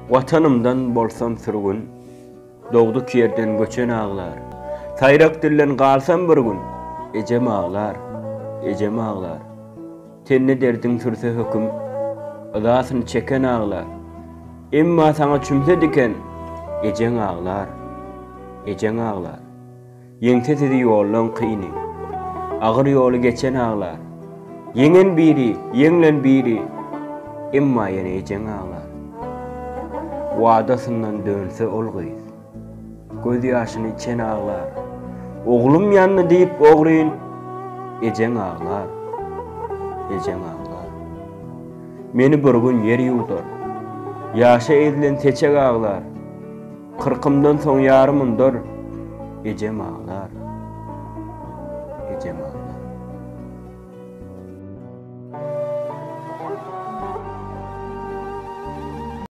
Watanymdan bolsam sürgün, Dogduk ýerden göçen aglar. Saýrak dilden galsam bir gün, Ejem aglar, ejem aglar. Tende derdiň sürse höküm, Yzasyny çeken aglar. Emma saňa çümse diken, Ejeň aglar, ejeň aglar. Ýeňse sizi ýollaň kyny. Agyr ýoly geçen aglar. Ýeňen biri, ýeňlen biri, Emma ýene ejeň aglar. Wadasyndan dönse ol gyz. Göz ýaşyny içen aglar. Oglum ýandy diýip ogryn, Ejeň aglar, ejeň aglar. Meni bir gün ýer ýuwdar. Ýaşa ezilen seçek aglar. Kyrkymdan soň ýarym undar, Ejem aglar.